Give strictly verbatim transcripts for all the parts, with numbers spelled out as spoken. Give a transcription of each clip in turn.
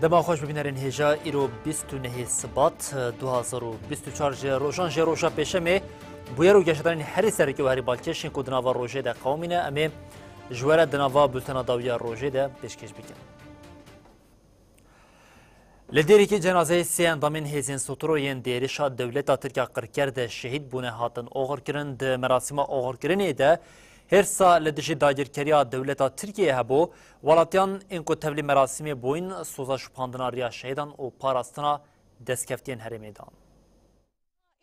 Dema xweş bibînerên hêja, îro bîst û nehê Sibat, du hazar û bîst û çar ji rojan jê roja pêşemê bûyer û geşedanên herî sereke û herî balkêş ên ku di nava rojê de qewimîne, em ê ji we re di nava bultena dawiya rojê de pêşkêş bikin. Li Dêrikê cenazeyê sê endamên hêzên Sotoro yên di êrişa dewleta Tirk ya Qirker de şehîd bûne hatin oxirkirin. Di merasîma oxirkirinê de hêrsa li dijî dagirkeriya dewleta Tirkiyeyê hebû. Welatiyan ên ku tevlî merasîmê bûyn, soza şupandina riya şehîdan û parastina destkeftiyên herêmê dan.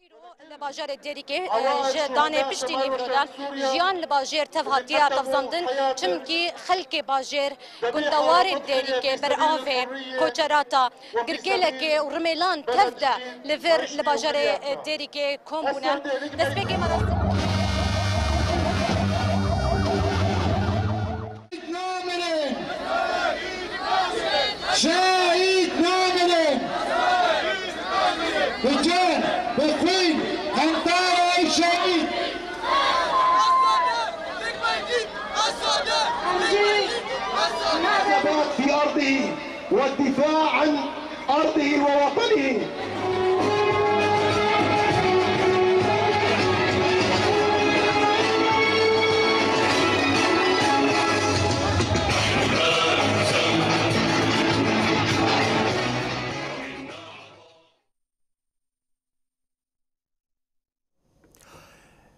Îro li bajarê Dêrikê, e, ji danê piştî nîvro de jiyan li bajêr tev hatiye tevzandin, çimkî xelkê bajêr, gundewarên Dêrikê, beravê, koçerata, girgêlekê û rimêlan tev de li vir li bajarê, e, Dêrikê kom bûne. Destpêkê me rast شهید نامنه. به جان، به خون، قندار شهید. الثبات في أرضه والدفاع عن أرضه ووطنه.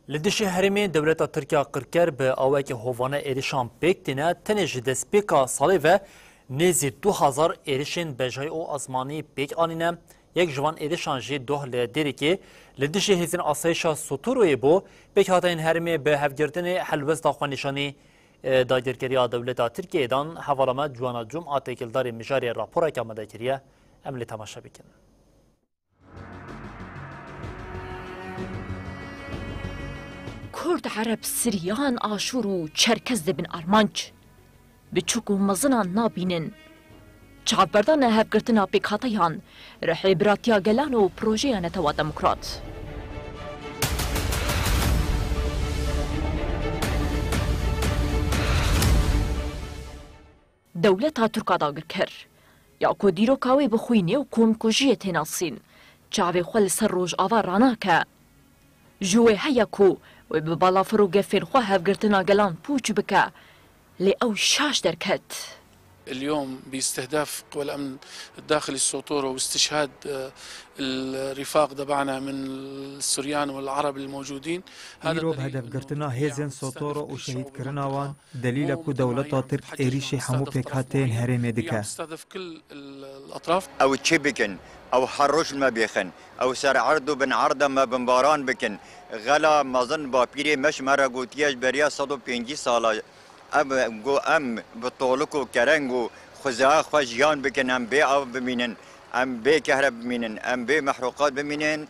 Li dijî herêmê dewleta Tirk ya qirker bi awayekî hovane êrişan pêk tîne. Tenê ji destpêka salê ve nêzî du hazar êrişên bejayî û azmanî pêk anîne. Yek ji van êrişan jî doh li Dêrikê li dijî hêzên asayişa Sotoroyê bû. Pêkhateyên herêmê bi hevgirtinê helwesta xwenîşanî, e, dagirkeriya dewleta Tirkiyeyê dan. Hevala me Ciwana Cuma têkildarî mijarê raporeke amade kiriye. Em lê temaşe bikin. Kurd, Ereb, Siryan, Aşûr û Çerkez dibin armanc. Biçûk û mezinan nabînin. Çavberdana hevgirtina pêkhateyan, rihê biratiya gelan û projeya Netewa Demokrat. Dewleta Tirk a dagirker, ya ku dîroka wê bi xwînê û komkujiyê tê nasîn, çavê xwe li ser Rojava ranake. Ji wê heye ku wê bi balafir û gefên xwe hevgirtina gelan pûç bike, lê ew şaş derket. اليوم باستهداف قوى الأمن الداخلي السوطورة واستشهاد، آه، الرفاق تبعنا من السريان والعرب الموجودين. Îro bi hedefgirtina hêzên Sotoro û şehîdkirina wan delîl e ku dewleta Tirk êrîşî hemû pêkhateyên herêmê dike. Ew çi bikin? Ew her roj li me bêxin. Ew ser erd û bin erda me bimbaran bikin. Xela mezin bapîrê me ji me re gotiye ji beriya sed û pêncî sala. Ev got, em bi tolik û kereng û xwezaya xwe jiyan bikin, em bê av bimînin, em bê kehre bimînin, em bê mehruqat bimînin,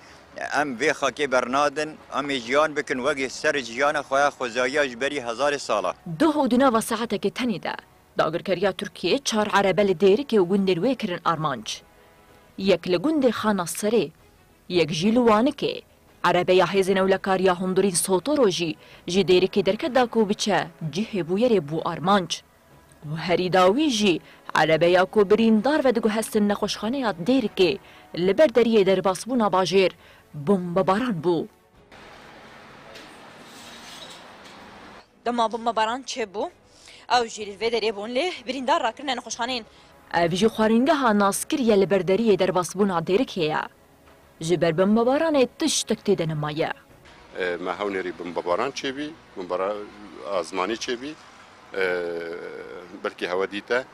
em vê xakê bernadin, em ê jiyan bikin wekî ser jiyana xwe ya xwezayiya ji berî hezarê sala. Doh û di nava saetekê tenê de dagirkeriya Tirkiyê çar erebe li Dêrikê û gundên wê kirin armanc. Yek li gundê Xana Serê, yek jî li Wanikê. Erebeya hêzên ewlekariya hundirîn Sotoro jî ji Dêrikê derket da ku biçe cihê bûyerê bû armanc. Û herî dawî jî erebeya ku birîndar vediguhestin nexweşxaneya Dêrikê li ber deriyê derbasbûna bajêr bombebaran bû. Dema bombebaran çêbû, ew jî li vê derê bûn, lê birîndar rakirine nexweşxaneyên. Ev jî xwaringeha naskiriye li ber deriyê derbasbûna Dêrikê ye. Ji ber bombebaranê tiştek tê de nemaye. E, me hewnêrî bombebaran çêbî, bombara azmanî çêbî. E, belkî hewe dîte,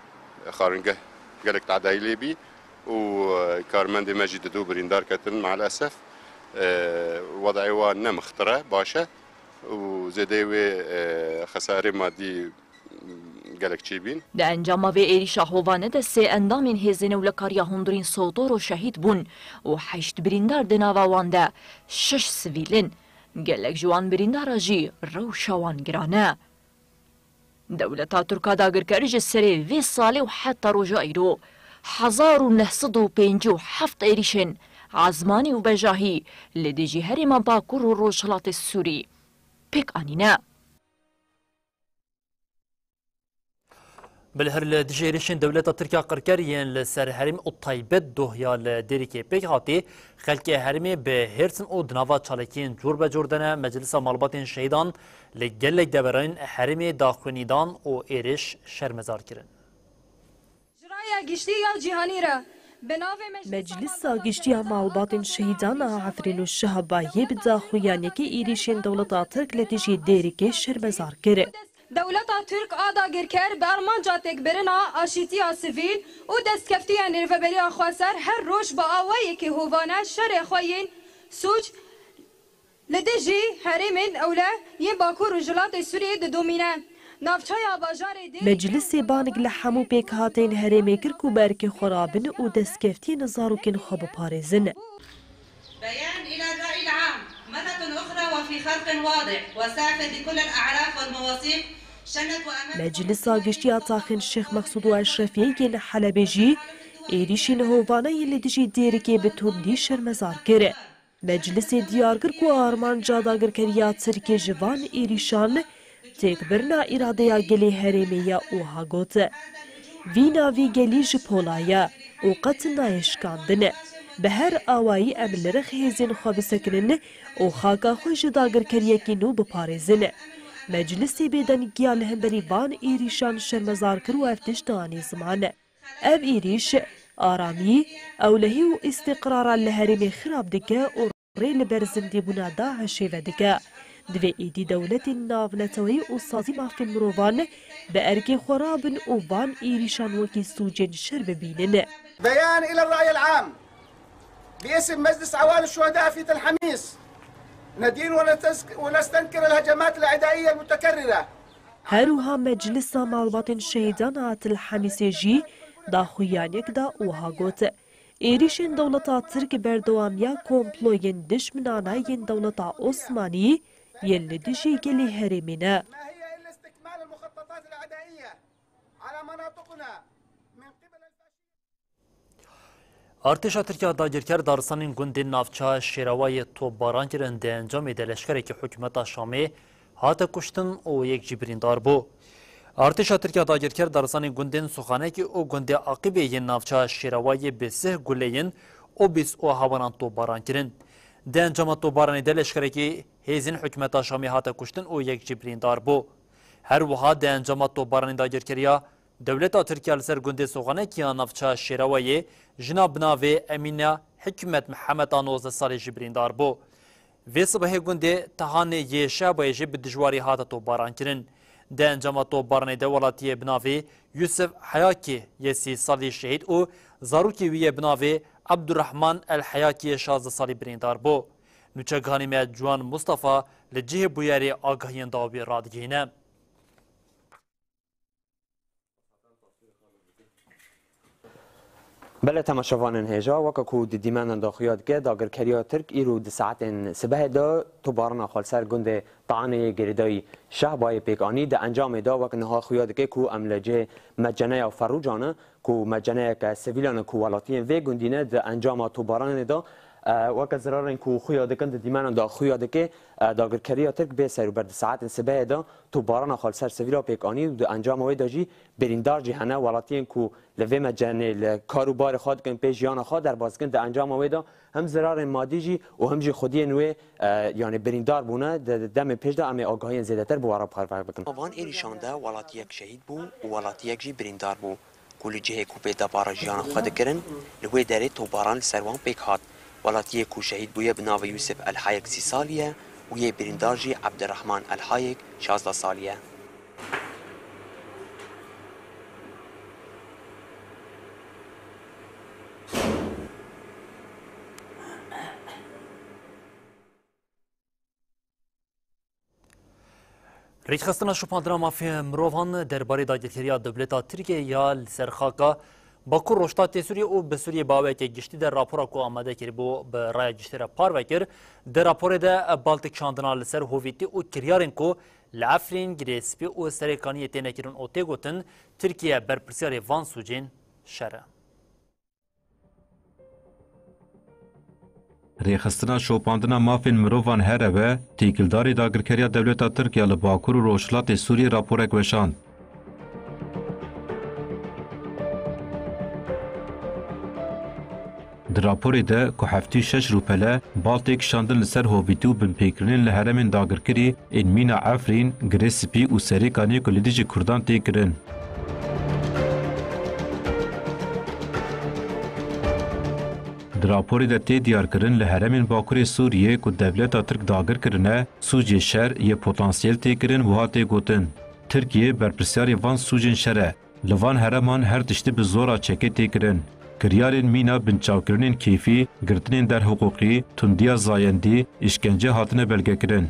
xwaringeh gelek tadayî lê bî û, e, karmendê me jî dido birîndar ketin, maalesef. E, wedayê wan ne mixtir e, baş e û zêdeyê wê, e, xesarê madî gelek çêbîn. Di encama vê êrîşa hovane de sê endamên hêzên ewlekariya hundirîn Sotoro şehîd bûn û heşt birîndar di nava wan de şeş sivîl in. Gelek ji wan birîndara jî rewşa wan giran e. Dewleta Tirk a dagirker ji serê vê salê û heta roja îro hezar û neh sed û pêncî û heft êrîşên ezmanî û bejahî li dijî herêma Bakur û Rojhilatê Sûrî pêk anîne. Bilhir li dijî êrişên dewleta Tirk ya qirker yên li ser herêm û taybet dohiya li Dêrikê pêk hatî, xelkê herêmê bi hêrsin û di nava çalakiyên cor be cor de ne. Meclisa Malbatên Şehîdan li gelek deverên herêmê daxuyanî dan û êrîş şermezar kirin. Ji raya giştî ya cîhanî re bi navê Meclisa Giştî ya Malbatên Şehîdan a Efrîn û Şehbayê bi daxuyaniyekî êrîşên dewleta Tirk li dijî Dêrikê şermezar kir. Dewleta Tirk a dagirker bi armanca têkbirina aşîtiya sivîl û destkeftiyên Rêveberiya Xweser her roj bi awayekî hovane şerê xwe yên sûc li dijî herêmên ewle yên Bakur û Rojhilatê Sûriyê didomîne. Navçeya bajarê Dêrikê Meclisê bang li hemû pêkhateyên herêmê kir ku bi erkê xwe rabin û destkeftiyên zarokên xwe biparêzin. بيان إلى الرأي العام مرة أخرى وفي خرق واضح وسافر لكل الأعراف والمواثيق شنت وأمامكم Meclisa Giştî ya Taxên Şêx Mexsûd û Eşrefiyê yên Helebê jî êrîşên hovane yên li dijî Dêrikê bi tundî şermezar kir. Meclisê diyar kir ku armanca dagirkeriya Tirkiyê ji van êrîşan têkbirina îradeya gelê herêmê ye û ha got, vî navî gelî ji pola ye û qet nayê şikandin. Bi her awayî em li rêx hêzên xwe bisekinin û xaka xwe ji dagirkeriyekî nû biparêzin. Meclisê bêdengiya li hemberî van êrîşan şermezar kir û ev tişt anî ziman. Ev êrîş aramî, ewlehî û îstîqrara li herêmê xirab dike û rê li ber zindîbûna DAIŞê vedike. Divê êdî dewletên navneteweyî û sazî mafên mirovan bi erkê xwe rabin û van êrîşan wekî sûcên şer bibînin. بيان إلى الرأي العام باسم مجلس عوائل الشهداء في تل حميص ندين ونستنكر الهجمات العدائية المتكررة. Her wiha Meclisa Malbatên Şehîdan a Til Hemîsê jî daxuyaniyek da û ha got, êrîşên dewleta Tirk berdewamiya komployên dijminana yên dewleta Osmanî yên li dijî gelê herêmê ne. ما هي إلا استكمال المخططات العدائية على مناطقنا من قبل الفاشيين. Artêşa Tirkiya dagirker daristanên gundên navça Şêrawayê topbaran kirin, di encamê de leşkerekî hikûmeta Şamê hate kuştin û yek jî birîndar bû. Artêşa Tirkiya dagirker daristanên gundên Suxanekî û gundê Aqîbê yên navça Şêrawayê bi sih guleyên Obîs û hawanan topbaran kirin. Di encama topbaranê de leşkerekî hêzên hikûmeta Şamê hate kuştin û yek jî birîndar bû. Her wiha di encama topbaranê dagirkeriya Dewleta Tirkiya li ser gundê Soxanekî ya navça Şêrawayê jina bi navê Emîne Hikmet Mihemed a nozdeh salî jî birîndar bû. Vê sibehê gundê Tehanê yê Şehbayê jî bi dijwarî hate topbaran kirin. Di encama topbaranê de welatiyê bi navê Yusuf Heyakî yê sî salî şehîd û zarokê wî yê bi navê Abdurrahman El Heyakî yê şazdeh salî birîndar bû. Nûçegihanê me Ciwan Mustafa li cihê bûyerê agahiyên dawî radigihîne. Belê temaşevanên hêja, weke ku di dîmenan de xuya dike, dagirkeriya Tirk îro di saetên sibehê de tobarana xwe li ser gundê Taanê yê girêdayî Şehbayê pêk anî. Di encamê de wek niha xuya dike ku em li cihê Meceneya Ferûcan e, ku meceneyeke sivîlan e ku welatiyên vê gundî ne, di encama tobaranê de, e, weke zirarên ku xuya dikin di dîmenan de xuya dike, e, dagirkeriya Tirk bê serûber di saetên sibehê de tobarana xwe li ser sivîla pêk anî û di encama wê de jî birîndar jî hene. Welatiyên ku li vê mecenê li kar û barê xwe dikin, pê jiyana xwe derbas dikin, di encama wê de hem zirarên madî jî û hem jî xwediyên wê, e, yanî birîndar bûne. Di, di demên pêş de em ê agahiyên zêdetir bi we re parve bikin. Van êrîşan de welatiyek şehîd bû û welatiyek jî birîndar bû, ku li cihê ku pê debara jiyana xwe dikirin, li wê derê tobaran li ser wan pêk hat. Welatiyê ku şehîd bûye bi navê Yusuf El Hayek sî salî ye û yê birîndar jî Abdurrahman El Hayek şazdeh salî ye. Rêkxistina şopandina mafê mirovan derbarê dagirkeriya dewleta Tirkiyê ya li ser xaka Bakur Rojhilatê Sûriyê û bi Sûriyê bi aweke giştî de rapora ku amade kiribû bi raya giştî re parve kir. Di raporê de bal dikişandina li ser hovîtî û kiryarên ku li Efrîn, Girê Spî û Serê Kaniyê têne kirin û tê gotin, Tirkiye berpirsiyarê van sûcên şer e. Rêxistina şopandina mafên mirovan HRW, têkildarî dagirkeriya dewleta Tirk ya li Bakur û Rojhilatê Sûriyê raporek weşand. Raporê de ku heftê û şeş rûpele bal tê kişandin li ser hovîtî û binpêkirinên li herêmên dagirkirî ên mîna Efrîn, Girê Spî û Serêkaniyê ku li dijî Kurdan tê kirin. Di raporê de tê diyarkirin, li herêmên Bakurê Sûriyê ku dewleta Tirk dagir kirine, sûcê şer yê potansiyel tê kirin, wiha tê gotin, Tirkiye berpirsyarê van sûcên şer e. Li van herêman her tiştî bi zora çekê tê kirin. Kiryarên mîna binçavkirinên keyfî, girtinên derhiqûqî, tundiya zayendî, îşkence hatine belgekirin.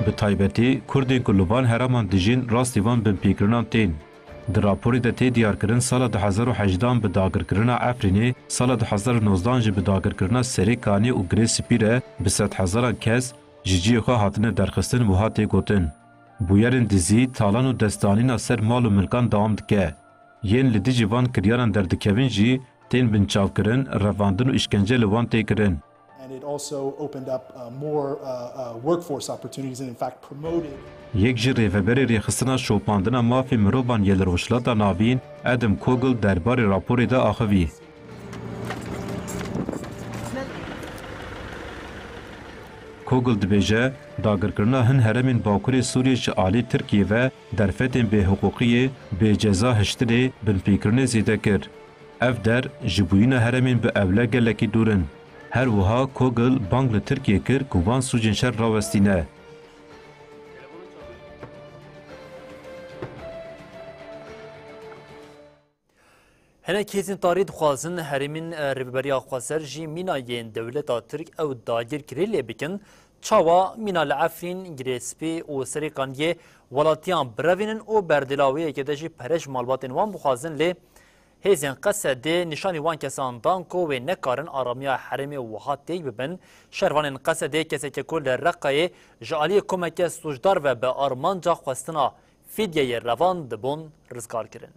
Bi taybetî, Kurdên ku li van herêman dijîn rastî van binpêkirinan tên. Di raporê de tê diyarkirin, sala du hezar û hejdehan bi dagirkirina Efrînê, sala du hezar û nozdehan jî bi dagirkirina Serê Kanê û Girê Spî re bi sedhezaran kes ji cihê xwe hatine derxistin, wiha tê gotin, bûyerên dizî, talan û destdanîna ser mal û milkan dewam dike. Yên li dijî van kiryaran derdikevin jî tên binçavkirin, revandin û îşkence li wan tê kirin. And it also opened up, uh, more, uh, uh, workforce opportunities and, in fact, promoted. Yek ji rêveberê rêxistina şopandina mafê mirovan yê li Rojhilata Navîn, Adam Kogel, derbarê raporê de axivî. Kogel dibêje, dagirkirina hin herêmên Bakurê Sûriyê ji alî Tirkiyê ve derfetên bêhiqûqiyê, bêceza hiştinê, binpêkirinê zêde kir. Ev der ji bûyîna herêmên bi ewle gelekî dûr in. Her wiha Kogel bang li Tirkiyê kir ku van sûcên şer rawestîne. Hinek hêzên tarî dixwazin herêmên, e, Rêveberiya Xweser jî mîna yên dewleta Tirk ew dagirkirî lê bikin. Çawa mîna li Efrîn, Girê Spî û Serêkaniyê welatiyan birevînin û berdêla wê yekê de jî pere ji malbatên wan bixwazin, lê hêzên Qesedê nîşanî wan kesan dan ku wê nekarin aramiya herêmê wiha têk bibin. Şervanên Qesedê keseke ku li Reqayê ji aliyê komeke sûcdar ve bi armanca xwestina fîdyeyê revand dibûn rizgar kirin.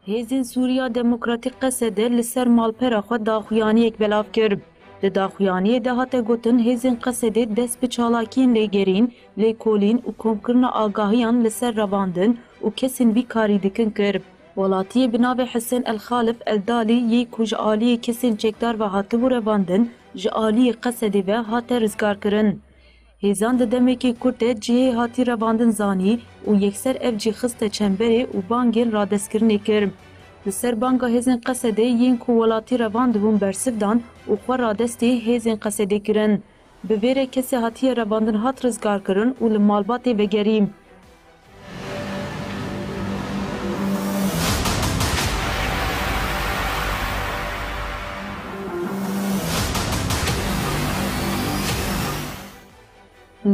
Hêzên Sûriya Demokratîk Qesede li ser malpera xwe daxuyaniyek belav kir. Di daxuyaniyê de hate gotin, hêzên Qesedê dest bi çalakiyên lêgerîn, lêkolîn û komkirina agahiyan li ser revandin û kesên vî karî dikin kir. Welatiyê bi navê Hisên El Xalif El Dalî yê ku ji aliyê kesên çekdar ve hatibû revandin, ji aliyê Qesedê ve hate rizgarkirin. Hêzan di demekê kurt de cihê hatî revandin zanî û yekser ev cî xiste çemberê û bangên radestkirinê kir. Li ser banga hêzên Qesedê yên ku welatî revandibûn bersiv dan û xwe radestî hêzên Qesedê kirin. Bi vê re kesê hatiye revandin hat rizgarkirin û li malbatê vegerî.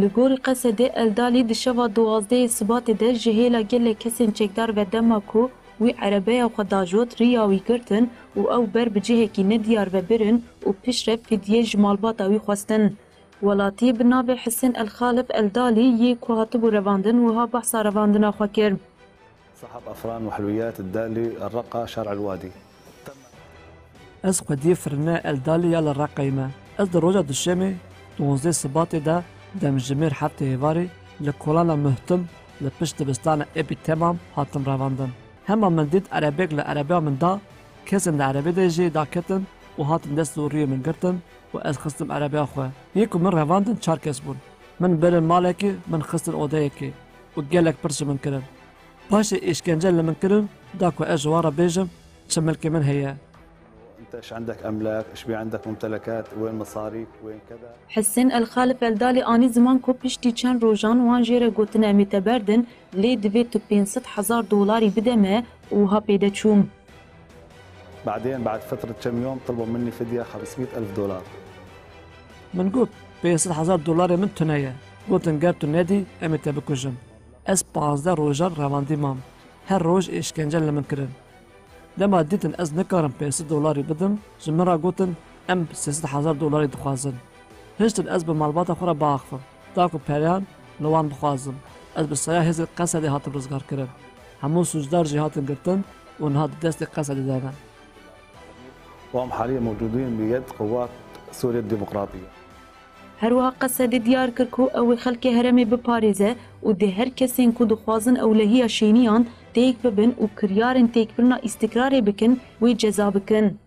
Li gorî Qesedê, Eldalî di şeva duwazdehê Sibatê de ji hêla gelek kesên çekdar ve dema ku wî erebeya xwe dajot, riya wî girtin û ew ber bi cihekî nediyar ve birin û piştre fidye ji malbata wî xwestin. Welatiyê bi navê Hisên El Xalif El Dalî yê ku hatibû revandin wiha behsa revandina xwe kir. صاحب أفران وحلويات الدالي الرقة شارع الوادي. Ez xwediyê firine El Dalî ya li Reqeyê me. Ez di roja duşemê, duwazdeh Sibatê de, demjimêr heftê Êvarê, li kolana Muhtim, li pişt dibistana Ebî Temam hatim revandin. Hema min dît erebek li erebeya min da, kesên di erebê de jê daketin û hatin dest û rûyê min girtin û ez xistim erebeya xwe. Yê ku min revandin çar kes bûn. Min birin malekê, min xistin odeyekê û gelek pirs ji min kirin. Paşê îşkence li min kirin, da ku ez ji wan re bêjim çi milkê min heye. أنت إيش عندك أملاك؟ إيش بي عندك ممتلكات؟ وين مصاريك؟ وين كذا؟ Hisên El Xalif El Dalî anî ziman ku piştî çend rojan wan jê re gotin, em ê te berdin, lê divê tu pênc sed hezar dolarî bide me û wiha pê de çûm. بعدين بعد فترة كم يوم طلبوا مني فدية خمسمية ألف دولار. Min got, pênc sed hezar dolarê min tune ye. Gotin, ger tu nedî, em ê te bikujin. Ez panzdeh rojan revandî mam. Her roj êşkence li min kirin. Dema dîtin ez nikarim pênc sed dolarî bidim, ji min re gotin, em sê sed hezar dolarî dixwazin. Hiştin ez bi malbata xwe re biaxivim, da ku pereyan li wan bixwazim. Ez bi saya hêzên Qesedê hatim rizgarkirin. Hemû sûcdar jî hatin girtin û niha di destê Qesedê de ne. وهم حاليا موجودين بيد قوات سوريا الديمقراطية. Her wiha Qesedê diyar kir ku ew ê xelkê herêmê biparêze û dê her kesên ku dixwazin ewlehiya şêniyan têk bibin û kiryarên têkbirina îstikrarê bikin, wê ceza bikin.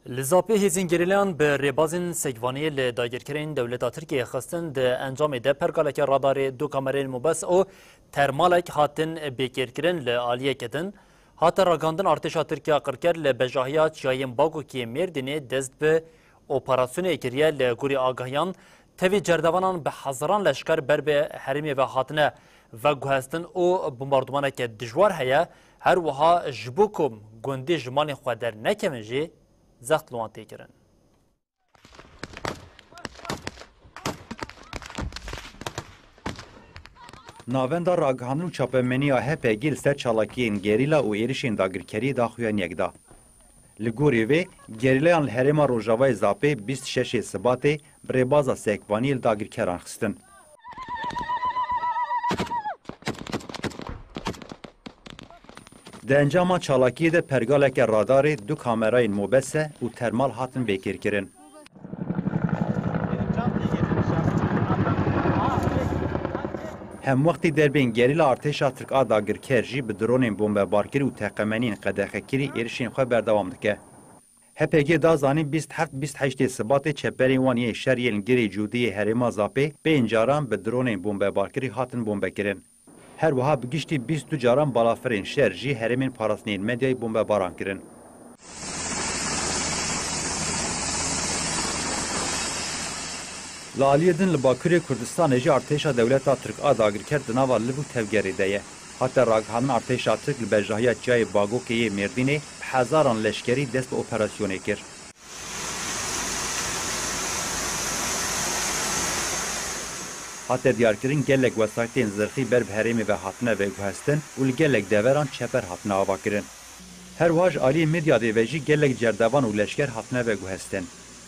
Li Zapê hêzên gerîlayan bi rêbazên sekvaniyê li dagirkerên dewleta Tirkiyeyê xistin. Di encamê de pergaleke radarê, du kamereyên mobes û termalek hatin bêkêrkirin. Li aliyeke din hate ragihandin, artêşa Tirkiya qirker li bejahiya çiyayên Bagokê yê Mêrdînê dest bi operasyonê kiriye. Li gorî agahiyan, tevî cerdevanan bi hezaran leşker ber bi herêmê ve hatine veguhestin û bombardumaneke dijwar heye. Her wiha ji bo ku gundî ji malên xwe dernekevin jî zext li wan tê kirin. Navenda ragihandin û çapemeniya H P G li ser çalakiyên gerîla û êrişên dagirkeriyê daxuyaniyek da. Li gorî vê, gerîlayan li herêma Rojavayê Zapê bîst û şeş Sibatê bi rêbaza sekvaniyê li dagirkeran xistin. Di encama çalakiyê de pergaleke radarê, du kamerayên mobese û termal hatin vêkêrkirin. Hemwextî derbên gerîla artêşa Tirk a dagirker jî bi dronên bombebarkirî û teqemeniyên qedexekirî êrişên xwe berdewam dike. H P G da zanîn bîst heft bîst heştê Sibatê çeperên wan yên şer yên li Girê Cûdî yê herêma Zapê pênc caran bi dronên bombebarkirî hatin bombekirin. Her wiha bi giştî bîst û du caran balafirên şer jî herêmên parastinên medyayê bombebaran kirin. Li aliyê din li Bakurê Kurdistanê jî artêşa dewleta Tirk a dagirker di nava liv û tevgerê de ye. Hate ragihandin, artêşa Tirk li bejahiya çiyayê Bagokê yê Mêrdînê bi hezaran leşkerî dest bi operasyonê kir. Hate diyarkirin, gelek wesayîtên zirxî ber bi herêmê ve hatine veguhestin û li gelek deveran çeper hatine avakirin. Her wiha ji aliyê Midyadê ve jî gelek cerdevan û leşker hatine veguhestin.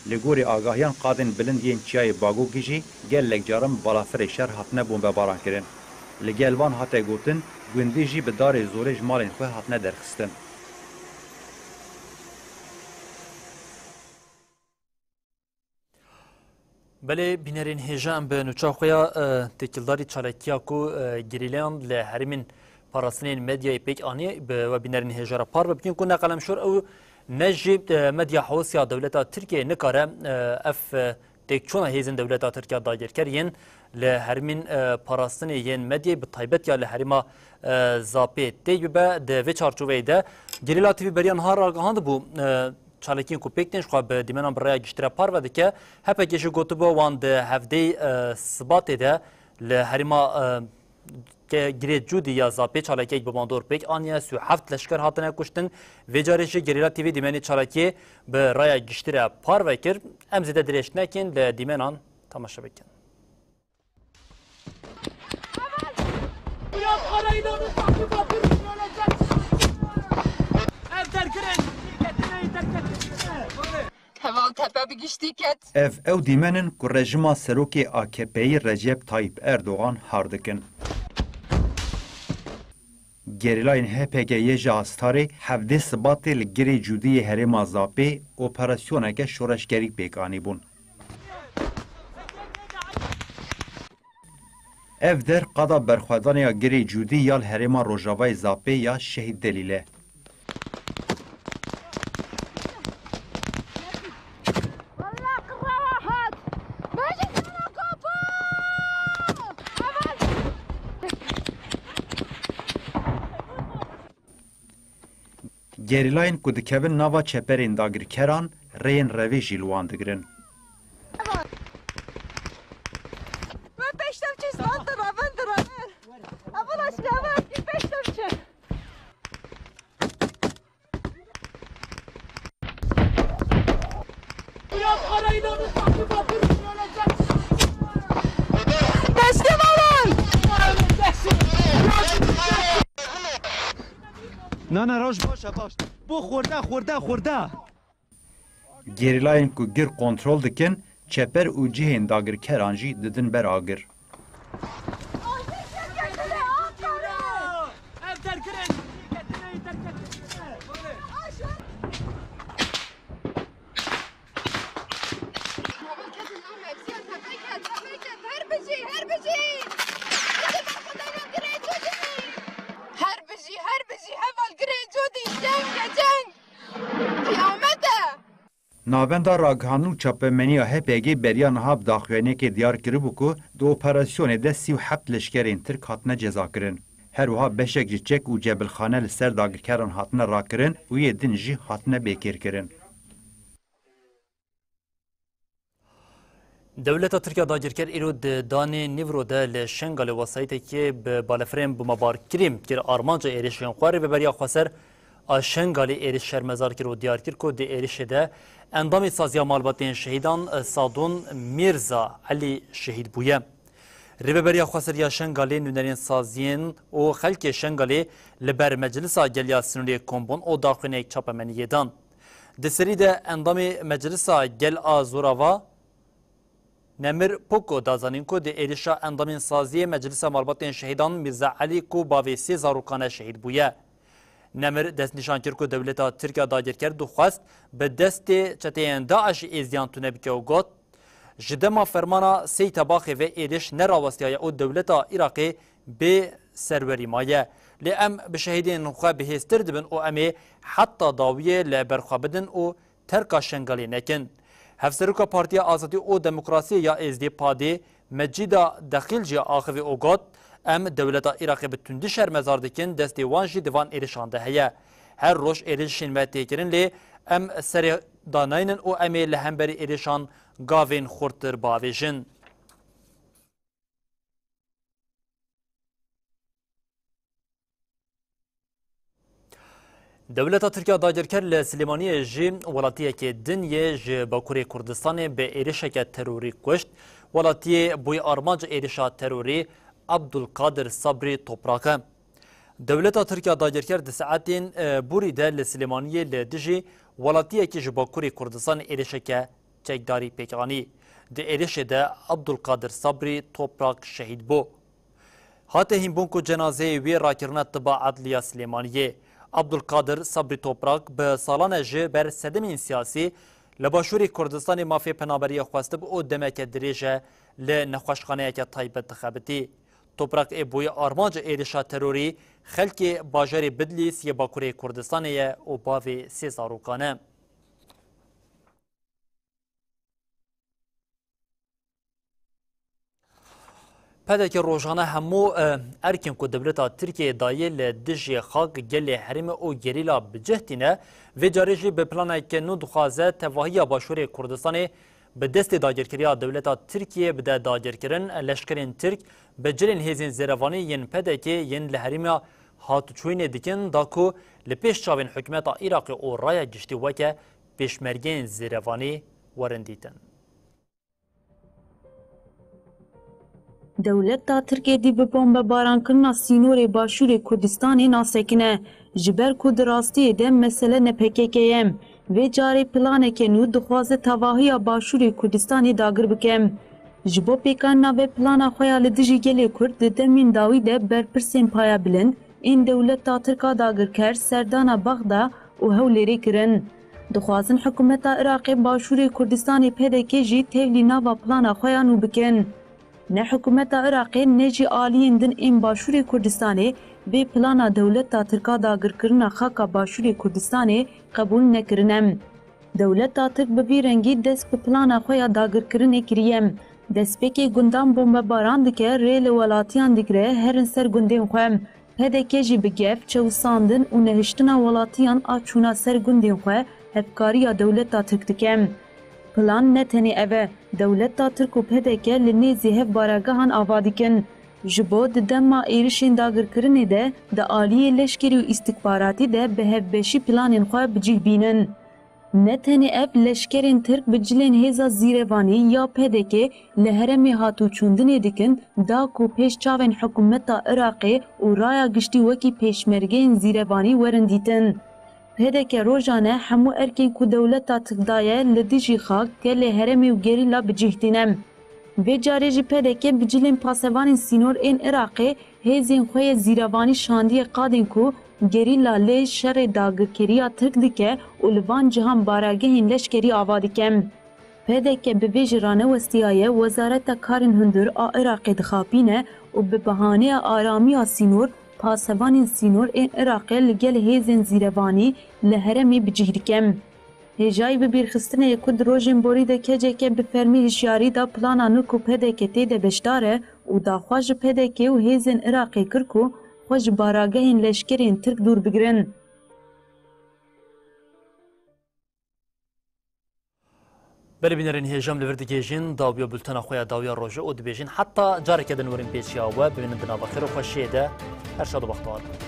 Li gorî agahiyan, qadên bilind yên çiyayê Bagokê jî gelek caran bi balafirê şer hatine bombebaran kirin. Li gel van hate gotin, gundî jî bi darê zorê ji malên xwe hatine derxistin. Belê, bînerên hêja, em bi nûça xwe ya, e, têkildarî çalakiya ku, e, gerîlayan li herêmên parastinên medyayê pêk anî, bi we bînerên hêja re parve bikin ku ne qelemşor ew ne jî, e, medya hewsiya dewleta Tirkiyeyê nikare, e, ev, e, têkçûna hêzên dewleta Tirkiya dagirker yên li herêmên, e, parastinê yên medyayê, bi taybet ya li herêma, e, Zapê têk bibe. Di vê çarçoveyê de Gerîla T V beriya niha ragihandibû, e, çalakiyên ku pêk tên ji xwe bi dîmenan bi raya giştî re parve dike. H P G jî gotibû, wan di hevdeyê, e, Sibatê de li herêma, e, ke-, Girê Cûdî ya Zapê çalakiyek bi bandor pêk aniye, sî û heft leşker hatine kuştin. Vê carê jî Gerîla T V dîmenê çalakiyê bi raya giştî re parve kir. Em zêde dirêj nekin, li dîmenan temaşe bikin. Heval tepe bi giştî ket. Ev ew dîmen in ku rejima serokê A K P'yî Recep Tayyip Erdogan har dikin. Gerîlayên H P G yê ji Astarê hevdê Sibatê li Girê Cûdî yê herêma Zapê operasyoneke şoreşgerî pêk anîbûn. Ev der qada berxwedaniya Girê Cûdî ya li herêma Rojavayê Zapê ya Şehîd Delîl e. Gerîlayên ku dikevin nava çeperên dagirkeran, rêyên revê jî li wan digirin. Ve peştev çi, van diravin, diravin. Evin aşkı, evin aşkı peştev çi. Teslim olun! Na, na, roj baş e, baş. Bu xurda, xurda, xurda. Gerîlayên ku gir kontrol dikin, çeper û cihên dagirkeran jî didin ber agir. Ev dergirên. Navenda Ragihandin û Çapemeniya H P G beriya niha bi daxuyaniyekê diyar kiribû ku di operasyonê de sî û heft leşkerên Tirk hatine cezakirin. Her wiha beşek ji çek û cebilxane li ser dagirkeran hatine rakirin û yê din jî hatine bêkêrkirin. Dewleta Tirk ya dagirker îro di danê nîvro de li Şengalê wesayîtekê bi balefirên bomebarkirî kir armanca êrişên xwe. Rêveberiya Xweser a Şengalê êriş şermezar kir û diyar kir ku di êrişê de endamê saziya malbatên şehîdan Sadun Mîrza Elî şehîd bûye. Rêveberiya Xweser ya Şengalê nûnerên saziyên û xelkê Şengalê li ber Meclisa Gel ya Sinûrê kom bûn û daxuyaniyek çapemeniyê dan. Di serî de endamê Meclisa Gel a Zorava Nemir Poko da zanîn ku di êrişa endamên saziyê Meclisa Malbatên Şehîdan Mîrza Elî ku bavê sê zarokan e şehîd bûye. Nemir destnîşan kir ku dewleta Tirk ya dagirker dixwest bi destê çeteyên DAIŞ'ê êzdiyan tune bike û got, Ji dema fermana sê Tebaxê ve êriş nerawestiyaye û dewleta Iraqê bê serwerî maye. Lê em bi şehîdên xwe bihêztir dibin û em ê heta dawiyê li ber xwe bidin û terka Şengalê nekin. Hevseroka Partiya Azadî û Demokrasiyê ya Êzdî PADê Mecîda Dexîl jî axivî û got, Em dewleta Iraqê bi tundî şermezar dikin, destê wan jî di van êrişan de heye. Her roj êrişên me tê kirin lê em serê danaynin û em ê li hemberî êrişan gavên xurttir biavêjin. Dewleta Tirk ya dagirker li Silêmaniyê jî welatiyekê din yê ji Bakurê Kurdistanê bi êrişeke terorî kuşt. Welatiyê bûye armanca êrişa terorî Abdulkadir Sabrî Toprak e. Dewleta Tirk ya dagirker di saetên, e, borî de li Silêmaniyê li dijî welatiyekî ji Bakurê Kurdistanê êrişeke çekdarî pêk anî. Di êrişê de Abdulkadir Sabrî Toprak şehîd bû. Hate hînbûn ku cenazeyê wî rakirine tiba Edliya Silêmaniyê. Abdulkadir Sabrî Toprak bi salan e ji ber sedemên siyasî li Başûrê Kurdistanê mafê penaberiyê xwestibû û demeke dirêj e li nexweşxaneyeke taybet dixebitî. Toprak ê bûye armanca êrişa terorî xelkê bajarê Bidlîs yê Bakurê Kurdistanê ye û bavê sê zarokan e. P D K rojane hemû, e, erkên ku dewleta Tirkiyeyê dayê li dijî xak gelê herêmê û gerîla bi cih tîne, vê carê jî bi planeke nû dixwaze tevahiya Başûrê Kurdistanê bi destê dagirkeriya dewleta Tirkiyeyê bide dagirkirin. Leşkerên Tirk bi cilên hêzên zêrevanî yên P D K yên li herêma hatûçûyînê dikin, da ku li pêş çavên hikûmeta Iraqê û raya giştî weke pêşmergeyên zêrevanî werin dîtin. Dewleta Tirkê dî bi bombebarankirina sînorê Başûrê Kurdistanê nasekine, ji ber ku di rastiyê de mesele ne P K K ye. Vê carê planeke nû dixwaze tevahiya Başûrê Kurdistanê dagir bike. Ji bo pêkanîna vê plana xwe ya li dijî gelê Kurd di demên dawî de berpirsên payebilind ên dewleta Tirk a dagirker serdana Bexda û Hewlêrê kirin. Dixwazin hikûmeta Iraqê Başûrê Kurdistanê P D K jî tevlî nava plana xwe ya nû bikin. Ne hikûmeta Iraqê ne jî aliyên din ên Başûrê Kurdistanê vê plana dewleta Tirk a dagirkirina xaka Başûrê Kurdistanê qebûl nekirine. Dewleta Tirk bi vî rengî dest bi plana xwe ya dagirkirinê kiriye. Destpêkê gundan bombebaran dike, rê li welatiyan digire herin ser gundên xwe. P D K jî bi gef, çewisandin û nehiştina welatiyan a çûna ser gundên xwe hevkariya dewleta Tirk dike. Plan ne tenê ev e, dewleta Tirk û P D K li nêzî hev baregehan ava dikin. Ji bo di dema êrişên dagirkirinê de di aliyê leşkerî û îstîxbaratî de bi hevbeşî planên xwe bi cih bînin. Ne tenê ev, leşkerên Tirk bi cilên hêza zîrevanî ya P D K li herêmê hatûçûndinê dikin, da ku pêş çavên hikûmeta Iraqê û raya giştî wekî pêşmergeyên zîrevanî werin dîtin. P D K rojane hemû erkên ku dewleta Tirk daye li dijî xak, gelê herêmê û gerîla bi cih tîne. Vê carê jî P D K bi cilên pasevanên sînor ên Iraqê hêzên xwe yê zîrevanî şandiye qadên ku gerîla lê şerê dagirkeriya Tirk dike û li van cihan baregehên leşkerî ava dike. P D K bi vê jî ranewestiyaye Wezareta Karên Hundir a Iraqê dixapîne û bi behaneya aramiya sînor, pasevanên sînor ên Iraqê li gel hêzên zîrevanî li herêmê bi cih dike. Hêjayî bi bîrxistinê ye ku di rojên borî de K C K bi fermî hişyarî da plana nû ku P D K tê de beşdar e û daxwaz ji P D K û hêzên Iraqê kir ku xwe ji baragehên leşkerên Tirk dûr bigirin. Belê bînerên hêja, em li vir digihêjin dawiya bultena xwe ya dawiya rojê û dibêjin heta careke din werin pêşiya we, bimînin di nava xêr û xweşiyê de. Her şad û bextewar bin.